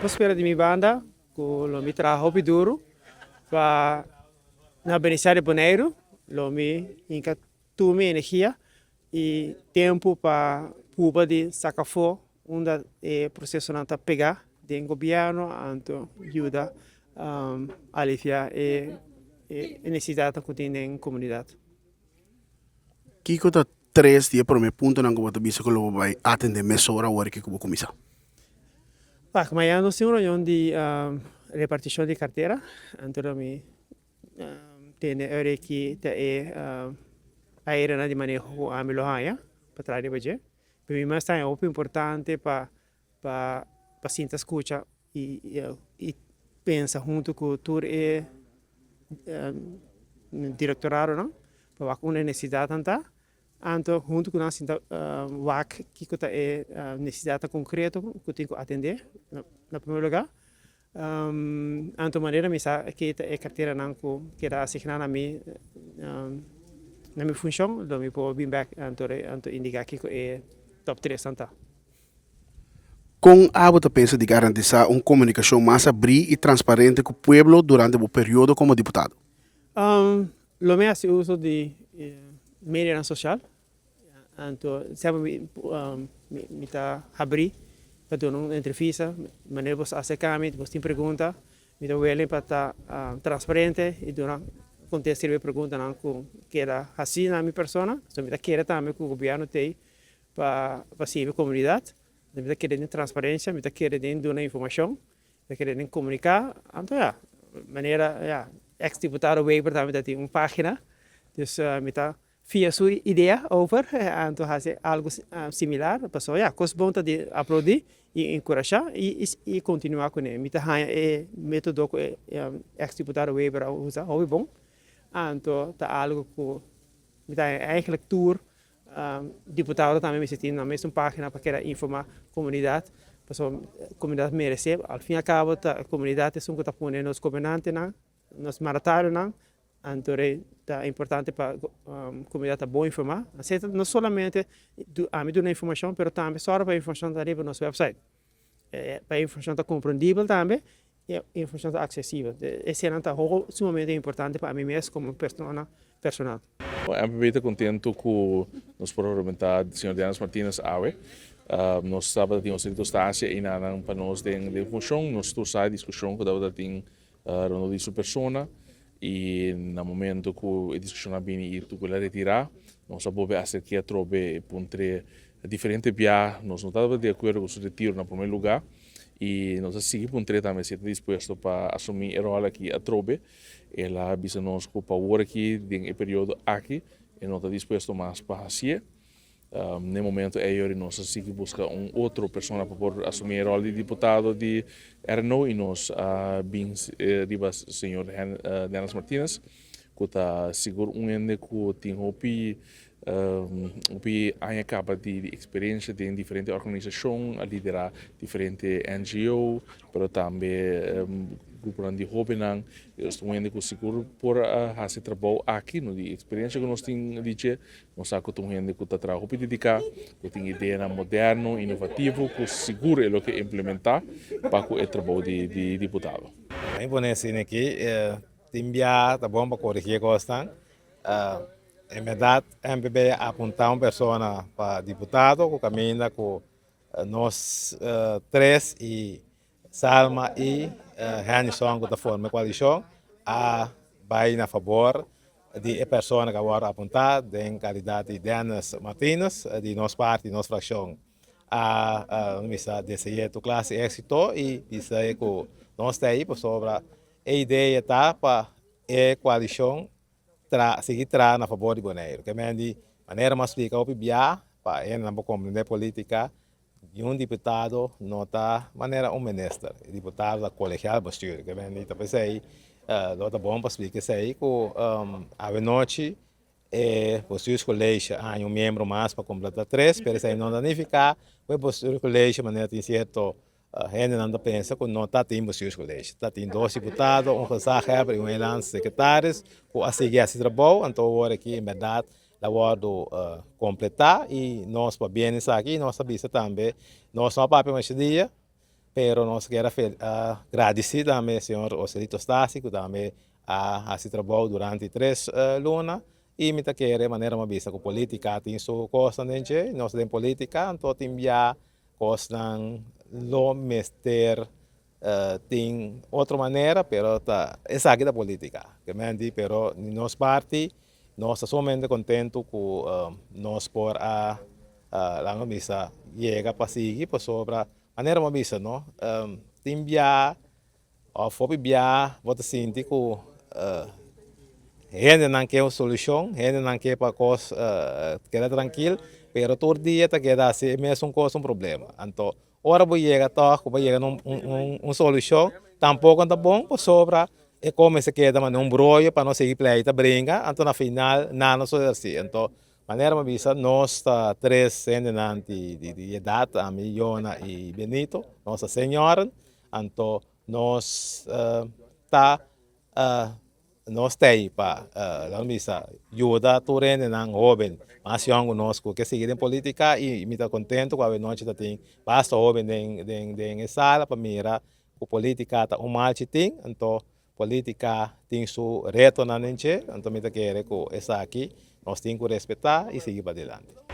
Por spera di mi banda ku lo mi traha hopi duru pa na benefisiá di Boneiru, lo mi hinka tur mi energia i tempu pa puba di saka afó unda e prosesonan ta pegá den gobièrnu anto yuda aliviá e nesesidatnan ku tin den komunidat. Kiko ta tres di e promé puntonan ku bo ta bisa ku lo bo bai atendé mesora awor ki ku bo kuminsá? Wak, mañana nos tin un reunion di repartishon di kartera, anto lo mi tene ora ki ta e aerenan di maneho ku ami lo haña pa traha riba dje. Pero mi mas ta haña hopi importante pa pa sinta skucha i pensa huntu ku tur e direktoradonan pa wak unda e nesesidatnan ta. Anto huntu ku nan sinta wak kiko ta e nesesidatnan konkreto ku tin ku atendé na primer lugar. Anto manera mi sa ke ta e karteranan ku keda asigná na mi na mi funshon lo mi por bin bèk anto anto indiká kiko e tòp tresnan ta. Kon abo ta pensa di garantisá un komunikashon mas abrí i transparente ku pueblo durante bo periodo komo diputado? Lo mi hasi uso di medianan sosial. Anto semper mi ta habrí pa duna un entrevista, manera bo sa aserká mi, bo tin pregunta, mi ta willing pa ta transparente i duna kontesta riba e preguntanan ku keda hasí na mi persona. So mi ta kere tambe ku gobièrnu t'ei pa sirbi komunidat. Mi ta kere den transparensia, mi ta kere den duna informashon, mi ta kere den komuniká. Anto ya, manera ya eks diputado Wever tambe ta tin un página, dus mi ta Fia su idea over anto hasi algo similar pasobra ya kos bon ta di aplaudi y encurasha y continua cune. Mi ta haña e metodo cu e ex diputado Weber a usa hopi bon anto ta algo cu mi ta haña eigenlijk tur diputado tambe mester tin nan mesun pagina pa keda informa comunidad pasobra comunidad merece al fin y al cabo ta comunidad esun cu ta pone nos gobernantenan Nos mandatarionan anto rei ta importante pa comunidad ta bon informa. Asina ta no solamente ami duna informacion pero tambe sòru pa e informacion ta riba nos website. Pa e informacion ta comprendibel tambe y e informacion ta accesibel. Esenan ta sumamente importante pa ami mes como persona personal. MPB ta contento cu nos por huramentá señor Dennis Martinez awe. Nos tabata tin un circunstancia einanan pa nos den funcion. Nos tur sa e discusion cu tabata tin Rondó di su persona i na momento ku e diskushon a bini i tur ku el a retirá, nos a bolbe aserk'é atrobe e puntr'é diferente bia. Nos no tabata di akuerdo ku su retiro na promé lugá i nos a sigui puntr'é tambe si e ta dispuesto pa asumí e ròl aki atrobe. El a bisa nos ku pa awor aki den e periodo aki e no ta dispuesto mas pa hasié. N'e momento ei ori nos a sigui buska un otro persona pa por asumí e ròl di diputado di RNO i nos a bin riba señor Dennis Martinez ku ta sigur un hende ku tin hopi hopi aña kaba di eksperensia den diferente organisashon, a liderá diferente NGO pero tambe gruponan di hóbennan. Ta un hende ku sigur por a hasi e trabou aki, no di eksperensia ku nos tin di dje. Nos sa ku ta un hende ku ta traha hopi dediká, ku tin ideanan moderno, inovativo, ku sigur e lo ke implementá pa ku e trabou di diputado. Mi pone asina aki, tin bia ta bon pa korigí e kosnan. En bèrdat MPB a apuntá un persona pa diputado ku kaminda ku nos tres i Salma i Hennyson ku ta forma e koalishon a bai na fabor di e persona ku a wòrdu apuntá den kalidat di Dennis Martinus. Di nos parti, nos frakshon a bisa dese'é tur klase éksito i bisa ku nos ta ei pasobra e idea ta pa e koalishon tra sigui traha na fabor di Boneiru. Ke men di manera mas splika hopi bia pa hendenan por komprendé polítika. Niun diputado no ta manera un minister. E diputado ta colegiaal bestuur. Ke men di ta p'esei lo ta bon pa splika esei ku awenochi e bestuurscollege a haña un miembro mas pa completa tres, pero esei no ta nifiká ku e bestuurscollege manera tin sierto hendenan ta pensa ku no ta tin bestuurscollege. Ta tin dos diputado, un gezaghebber i un eilandsecretaris ku a sigui hasi trabou, anto awor aki en bèrdat Ta wòrdu kompletá i nos pa bien esaki i nos ta bisa tambe nos no a papia masha dia. Pero nos kier a gradisí tambe señor Oselito Stasi ku tambe a hasi trabou durante tres luna i mi ta kere manera mi a bisa ku polítika tin su kosnan den dje, nos ta den polítika anto tin bia kosnan lo mester tin otro manera pero ta esaki ta polítika ke men di pero di nos parti nos ta sumamente kontentu ku nos por a laga bisa yega pa sigui pasobra Manera bo a bisa no, tin bia of hopi bia bo ta sinti ku hendenan ke un solushon, hendenan ke pa kos keda trankil, pero tur dia ta keda hasi e mesun kos un problema. Anto ora bo yega tòg ku bo yega na un solushon tampoko no ta bon pasobra e kos mester keda manera un broyo pa no sigui pleita bringa, anto na final nan no sosode asi. Anto Manera mi a bisa, nos ta tres hendenan di edat, ami, Yona i Benito, nos ta senioren, anto nos ta nos ta ei pa laga mi bisa yuda tur hendenan hoben mas yòn ku nos ku ke sigui den politika i mi ta kontento ku awenochi ta tin basta hoben den e sala pa mira ku politika ta un malchi tin, anto Politica tin su retonan den dje, anto mi ta kere cu esaki nos tin cu respeta y sigui padilanti.